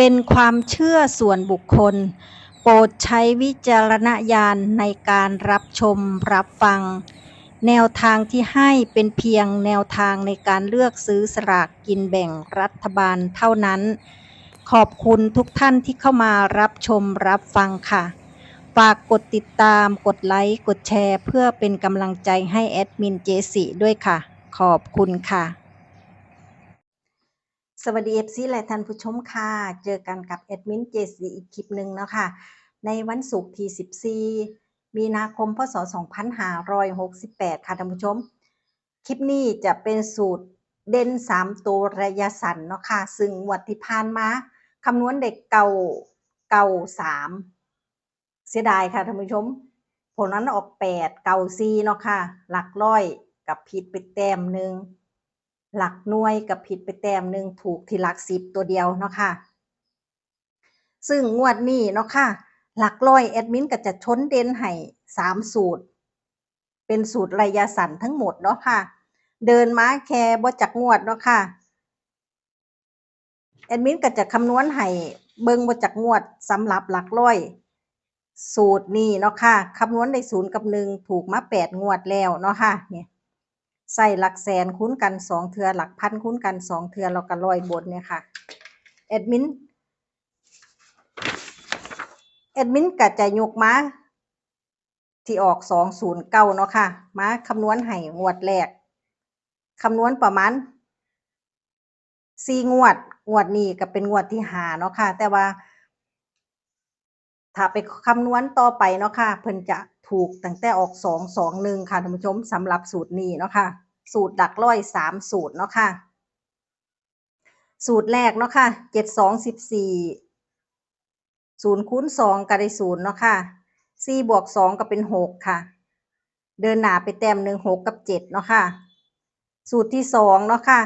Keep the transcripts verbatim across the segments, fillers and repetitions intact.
เป็นความเชื่อส่วนบุคคล โปรดใช้วิจารณญาณในการรับชมรับฟัง แนวทางที่ให้เป็นเพียงแนวทางในการเลือกซื้อสลากกินแบ่งรัฐบาลเท่านั้น ขอบคุณทุกท่านที่เข้ามารับชมรับฟังค่ะ ฝากกดติดตาม กดไลค์ กดแชร์ เพื่อเป็นกำลังใจให้แอดมินเจสี่ด้วยค่ะ ขอบคุณค่ะ สวัสดี เอฟซี และท่านผู้ชมค่ะ เจอกันกับแอดมินเจสี่อีกคลิปหนึ่งเนาะค่ะ ในวันศุกร์ที่สิบสี่ มีนาคม พ.ศ. สองพันห้าร้อยหกสิบแปด ค่ะท่านผู้ชม คลิปนี้จะเป็นสูตรเด่นสามตัวระยะสั้นเนาะค่ะ ซึ่งงวดที่ผ่านมาคำนวณได้เก้าเก้าสาม เสียดายค่ะท่านผู้ชม ผลนั้นออกแปดเก้าสี่เนาะค่ะ หลักร้อยกับผิดไปแต้มหนึ่ง หลักหน่วยกับผิดไปแต้มหนึ่ง ถูกที่หลักสิบตัวเดียวเนาะค่ะ ซึ่งงวดนี้เนาะค่ะ หลักร้อยแอดมินก็จะชนเด่นให้สามสูตร เป็นสูตรระยะสั้นทั้งหมดเนาะค่ะ เดินมาแค่บ่จักงวดเนาะค่ะ แอดมินก็จะคำนวณให้เบิ่งบ่จักงวดสำหรับหลักร้อย สูตรนี้เนาะค่ะ คำนวณได้ศูนย์กับหนึ่ง ถูกมาแปดงวดแล้วเนาะค่ะ เนี่ย ใส่หลักแสนคูณกันสองเทื่อ หลักพันคูณกันสองเทื่อ แล้วก็ร้อยบนเนี่ยค่ะ แอดมิน แอดมินก็จะยกมา ที่ออกสองศูนย์เก้าเนาะค่ะ มาคำนวณให้งวดแรก คำนวณประมาณสี่งวด งวดนี้ก็เป็นงวดที่ห้าเนาะค่ะ แต่ว่า ถ้าไปคำนวณต่อไปเนาะค่ะ เพิ่นจะถูกตั้งแต่ออกสองสองหนึ่งค่ะท่านผู้ชม สำหรับสูตรนี้เนาะค่ะ สูตรหลักร้อยสามสูตรเนาะค่ะ สูตรแรกเนาะค่ะ เจ็ดสองสิบสี่ ศูนย์คูณสองก็ได้ศูนย์เนาะค่ะ สี่บวกสองก็เป็นหกค่ะ เดินหน้าไปแต้มหนึ่ง หกกับเจ็ดเนาะค่ะ สูตรที่สองเนาะค่ะ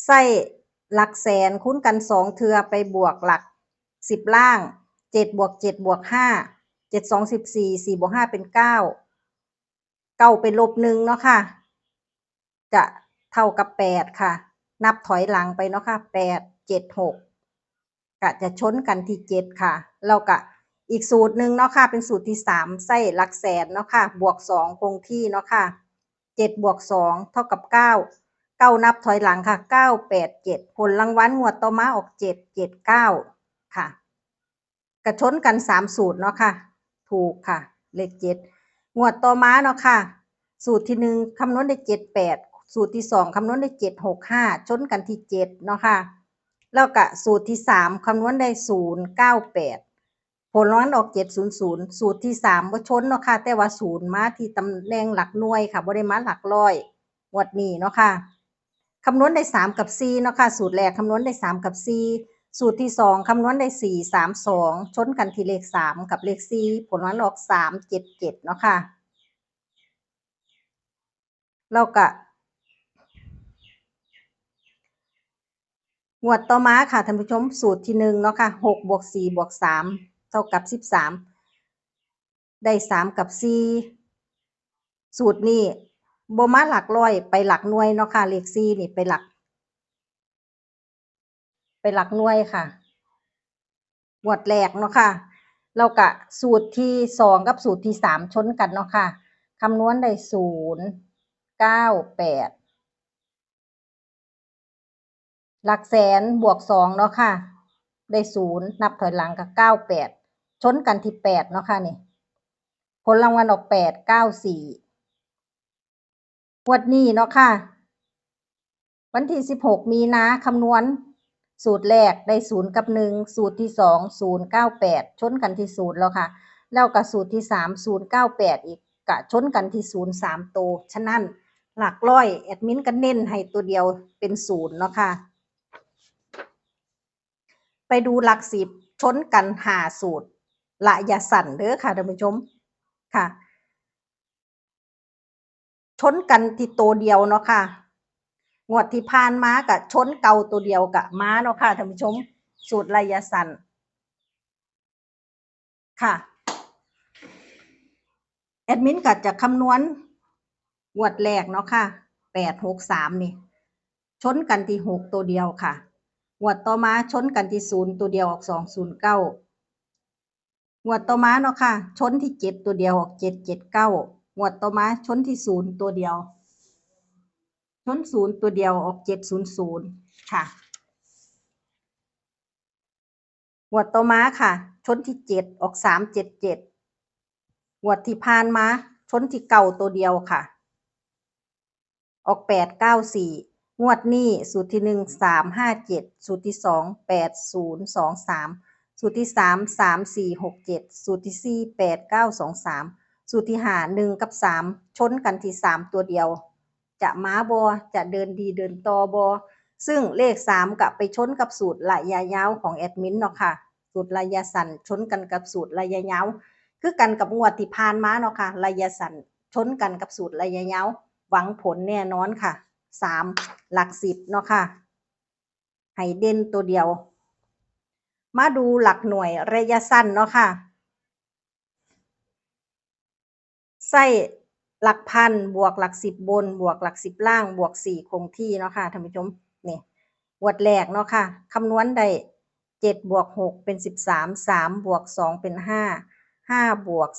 ใส่หลักแสนคูณกันสองเทื่อไปบวกหลักสิบล่าง เจ็ดบวกเจ็ดบวกห้า เจ็ดสองสิบสี่ สี่บวกห้าเป็นเก้า เก้าไปลบหนึ่งเนาะค่ะ จะเท่ากับแปดค่ะ นับถอยหลังไปเนาะค่ะ แปด เจ็ด หก ก็จะชนกันที่เจ็ดค่ะ แล้วก็อีกสูตรหนึ่งเนาะค่ะ เป็นสูตรที่สาม ใส่หลักแสนเนาะค่ะ บวกสองคงที่เนาะค่ะ เจ็ดบวกสองเท่ากับเก้า เก้านับถอยหลังค่ะ เก้า แปด เจ็ด ผลรางวัลงวดต่อมาออก เจ็ด เจ็ด เก้า ค่ะ ก็ชนกันสามสูตรเนาะค่ะ ถูกค่ะ เลขเจ็ด งวดต่อมาเนาะค่ะ สูตรที่หนึ่งคำนวณได้เจ็ดแปด สูตรที่สองคำนวณได้เจ็ดหกห้า ชนกันที่เจ็ดเนาะค่ะ แล้วก็สูตรที่สามคำนวณได้ศูนย์เก้าแปด ผลรางวัลออกเจ็ดศูนย์ศูนย์ สูตรที่สามบ่ชนเนาะค่ะ แต่ว่าศูนย์มาที่ตำแหน่งหลักหน่วยค่ะ บ่ได้มาหลักร้อย งวดนี้เนาะค่ะ คำนวณได้สามกับสี่เนาะค่ะ สูตรแรกคำนวณได้สามกับสี่ สูตรที่สองคำนวณได้สี่ สาม สอง ชนกันที่เลขสามกับเลขสี่ ผลรางวัลออกสามเจ็ดเจ็ดเนาะค่ะ แล้วก็ งวดต่อมาค่ะท่านผู้ชม สูตรที่หนึ่งเนาะค่ะ หกบวกสี่บวกสามเท่ากับสิบสาม ได้สามกับสี่ สูตรนี้บ่มาหลักร้อย ไปหลักหน่วยเนาะค่ะ เลขสี่นี่ไปหลัก ไปหลักหน่วยค่ะ งวดแรกเนาะค่ะ แล้วก็สูตรที่สองกับสูตรที่สามชนกันเนาะค่ะ คำนวณได้ศูนย์เก้าแปด หลักแสนบวกสองเนาะค่ะ ได้ศูนย์ นับถอยหลังกับเก้าแปด ชนกันที่แปดเนาะค่ะนี่ ผลรางวัลออกแปดเก้าสี่ งวดนี้เนาะค่ะ วันที่สิบหกมีนาคำนวณ สูตรแรกได้ศูนย์กับหนึ่ง สูตรที่สอง ศูนย์เก้าแปด ชนกันที่ศูนย์แล้วค่ะ แล้วก็สูตรที่สาม ศูนย์เก้าแปด อีก ก็ชนกันที่ศูนย์สามตัว ฉะนั้นหลักร้อยแอดมินก็เน้นให้ตัวเดียวเป็นศูนย์เนาะค่ะ ไปดูหลักสิบชนกันห้าสูตร ระยะสั้นเด้อค่ะท่านผู้ชม ค่ะ ชนกันที่ตัวเดียวเนาะค่ะ งวดที่ผ่านมาก็ชนเก่าตัวเดียวก็มาเนาะค่ะท่านผู้ชม สูตรระยะสั้น ค่ะ แอดมินก็จะคำนวณงวดแรกเนาะค่ะ แปดหกสาม นี่ ชนกันที่หกตัวเดียวค่ะ งวดต่อมาชนกันที่ศูนย์ตัวเดียวออกสองศูนย์เก้า งวดต่อมาเนาะค่ะ ชนที่เจ็ดตัวเดียวออกเจ็ดเจ็ดเก้า งวดต่อมาชนที่ศูนย์ตัวเดียว ชนศูนย์ตัวเดียวออกเจ็ดศูนย์ศูนย์ค่ะ งวดต่อมาค่ะ ชนที่เจ็ดออกสามเจ็ดเจ็ด งวดที่ผ่านมาชนที่เก้าตัวเดียวค่ะ ออกแปดเก้าสี่ งวดนี้สูตรที่หนึ่ง สามห้าเจ็ด สูตรที่สอง แปดศูนย์สองสาม สูตรที่สาม สามสี่หกเจ็ด สูตรที่สี่ แปดเก้าสองสาม สูตรที่ห้า หนึ่งกับสาม ชนกันที่สามตัวเดียว จะมาบ่ จะเดินดีเดินต่อบ่ ซึ่งเลขสามก็ไปชนกับสูตรระยะยาวของแอดมินเนาะค่ะ สูตรระยะสั้นชนกันกับสูตรระยะยาว คือกันกับงวดที่ผ่านมาเนาะค่ะ ระยะสั้นชนกันกับสูตรระยะยาว หวังผลแน่นอนค่ะ สาม หลักสิบเนาะค่ะ ให้เด่นตัวเดียว มาดูหลักหน่วยระยะสั้นเนาะค่ะ ใช้หลักพันบวกหลักสิบบน บวกหลักสิบล่าง บวกสี่คงที่เนาะค่ะท่านผู้ชม นี่ งวดแรกเนาะค่ะ คำนวณได้เจ็ดบวกหกเป็นสิบสาม สามบวกสองเป็นห้า ห้าบวก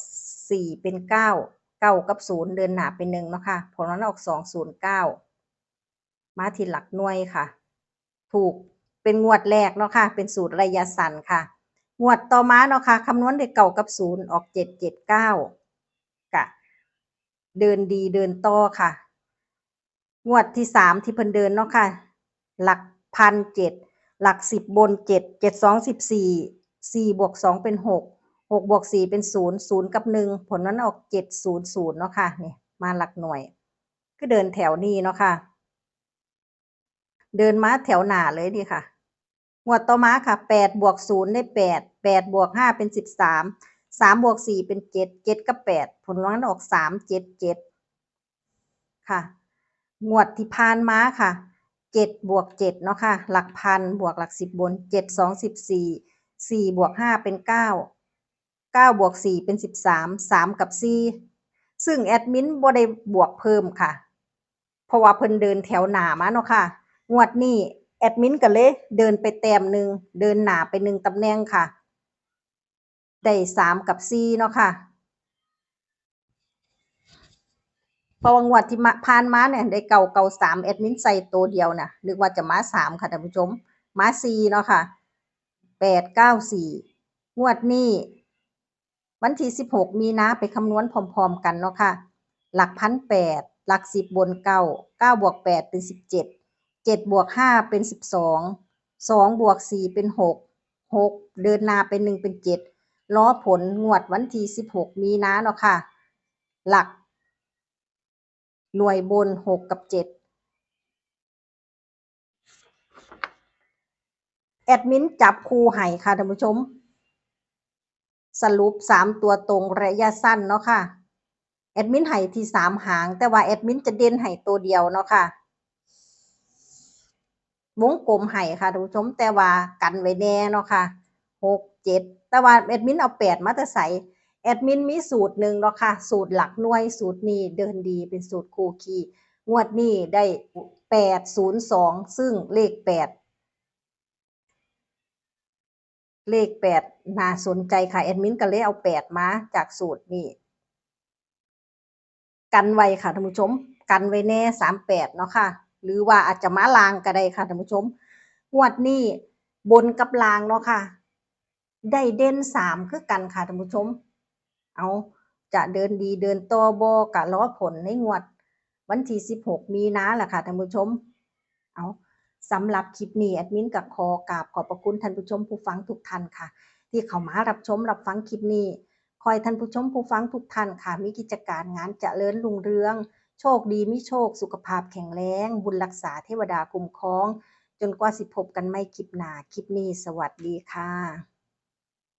สี่เป็นเก้า เก้ากับศูนย์เดินหน้าเป็นหนึ่งเนาะค่ะ ผลมันออกสองศูนย์เก้า มาที่หลักหน่วยค่ะ ถูกเป็นงวดแรกเนาะค่ะ เป็นสูตรระยะสั้นค่ะ งวดต่อมาเนาะค่ะ คำนวณได้เก้ากับศูนย์ออกเจ็ดเจ็ดเก้า กะเดินดีเดินต่อค่ะ งวดที่สามที่เพิ่นเดินเนาะค่ะ หลักพันเจ็ด หลักสิบบนเจ็ด เจ็ดสองสิบสี่ สี่บวกสองเป็นหก หกบวกสี่เป็นศูนย์ ศูนย์กับหนึ่ง ผลมันออกเจ็ดศูนย์ศูนย์เนาะค่ะ นี่ มาหลักหน่วย คือเดินแถวนี้เนาะค่ะ เดินมาแถวหน้าเลยนี่ค่ะ งวดต่อมาค่ะ แปดบวกศูนย์ได้แปด แปดบวกห้าเป็นสิบสาม สามบวกสี่เป็นเจ็ด เจ็ดกับแปด ผลมันออกสามเจ็ดเจ็ดค่ะ งวดที่ผ่านมาค่ะ เจ็ดบวกเจ็ดเนาะค่ะ หลักพันบวกหลักสิบบน เจ็ดสองสิบสี่ สี่บวกห้าเป็นเก้า เก้าบวกสี่เป็นสิบสาม สามกับสี่ ซึ่งแอดมินบ่ได้บวกเพิ่มค่ะ เพราะว่าเพิ่นเดินแถวหน้ามาเนาะค่ะ งวดนี้แอดมินก็เลยเดินไปแต้มหนึ่ง เดินหน้าไปหนึ่งตำแหน่งค่ะ ได้สามกับสี่เนาะค่ะ เพราะว่างวดที่มา ผ่านมาเนี่ยได้เก้าเก้าสาม แอดมินใส่ตัวเดียวน่ะ นึกว่าจะมาสามค่ะท่านผู้ชม มาสี่เนาะค่ะ แปดเก้าสี่ งวดนี้ วันที่สิบหกมีนาไปคำนวณพร้อมๆกันเนาะค่ะ หลักพันแปด หลักสิบบนเก้า เก้าบวกแปดเป็นสิบเจ็ด เจ็ดบวกห้าเป็นสิบสอง สองบวกสี่เป็นหก หกเดินหน้าเป็นหนึ่งเป็นเจ็ด รอผลงวดวันที่สิบหกมีนาเนาะค่ะ หลักหน่วยบนหกกับเจ็ด แอดมินจับคู่ให้ค่ะท่านผู้ชม สรุปสามตัวตรงระยะสั้นเนาะค่ะ แอดมินให้ที่สามหาง แต่ว่าแอดมินจะเด่นให้ตัวเดียวเนาะค่ะ วงกลมให้ค่ะท่านผู้ชม แต่ว่ากันไว้แน่เนาะค่ะ หกเจ็ด แต่ว่าแอดมินเอาแปดมาแต่ไส แอดมินมีสูตรหนึ่งเนาะค่ะ สูตรหลักหน่วย สูตรนี้เดินดีเป็นสูตรคู่คี่ งวดนี้ได้แปดศูนย์สอง ซึ่งเลขแปด เลขแปดน่าสนใจค่ะ แอดมินก็เลยเอาแปดมาจากสูตรนี้ กันไว้ค่ะท่านผู้ชม กันไว้แน่สามแปดเนาะค่ะ หรือว่าอาจจะมาล่างก็ได้ค่ะท่านผู้ชม งวดนี้บนกับล่างเนาะค่ะ ได้เด่นสามคือกันค่ะท่านผู้ชม เอา จะเดินดีเดินต่อบ่ ก็รอผลในงวดวันที่สิบหกมีนาล่ะค่ะท่านผู้ชม เอา สำหรับคลิปนี้แอดมินก็ขอกราบขอบพระคุณท่านผู้ชมผู้ฟังทุกท่านค่ะ ที่เข้ามารับชมรับฟังคลิปนี้ ขอให้ท่านผู้ชมผู้ฟังทุกท่านค่ะ มีกิจการงานเจริญรุ่งเรือง โชคดีมีโชค สุขภาพแข็งแรง บุญรักษาเทวดาคุ้มครอง จนกว่าสิพบกันใหม่คลิปหน้า คลิปนี้สวัสดีค่ะ